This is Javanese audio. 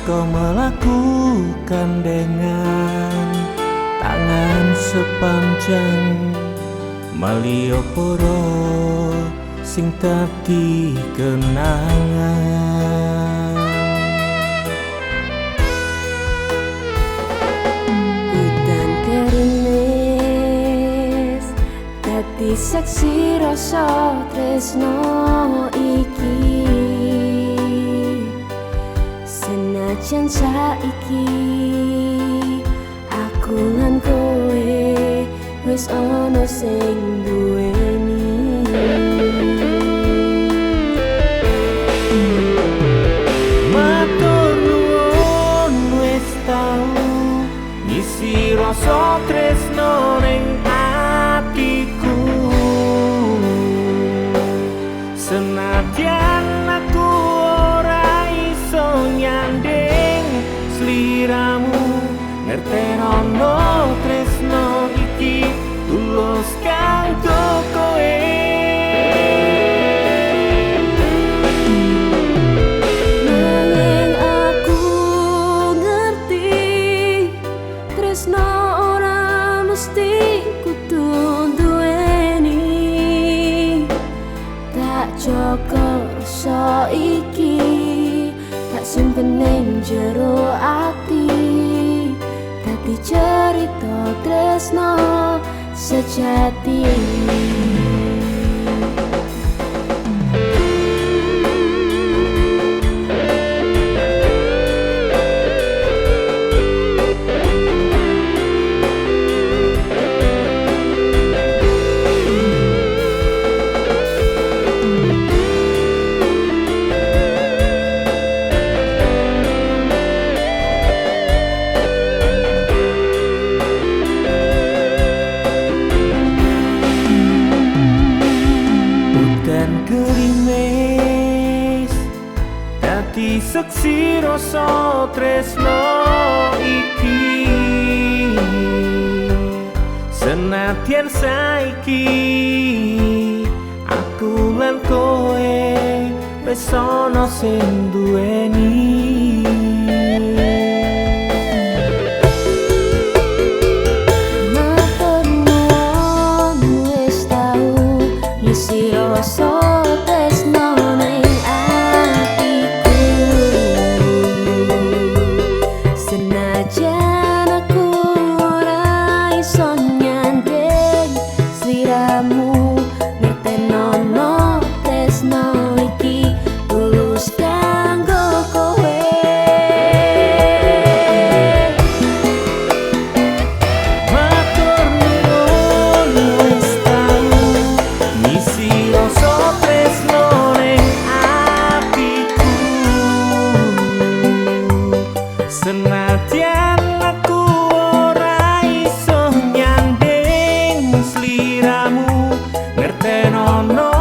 Kau melakukan dengan tangan sepanjang Malioboro sing dadi kenangan. Udan gerimis dadi saksi rasa tresno iki. Senajan saiki aku lan kowe wis ana sing duweni. Matur nuwun wis tau ngisi rasa tresno ning atiku. Senadyan aku ora iso nyanding sliramu, ngertenono tresno iki tulus kanggo kowe. Nanging aku ngerti tresno ora mesti kudu duweni. Tak jaga rasa iki, tak simpen ning jero ati. Dadi cerita tresno sejati. Udan gerimis dadi seksi rasa tresno iki. Senadyan saiki aku lan kowe wis ana sing duweni. Matur nuwun wis tau ngisi rasa tresno ning atiku. Senajan aku ora iso nyanding sliramu, ngertenono tresno iki tulus kanggo kowe. Matur nuwun wis tau ngisi rasa tresno ning atiku. Senadyan aku ora iso nyanding sliramu, ngertenono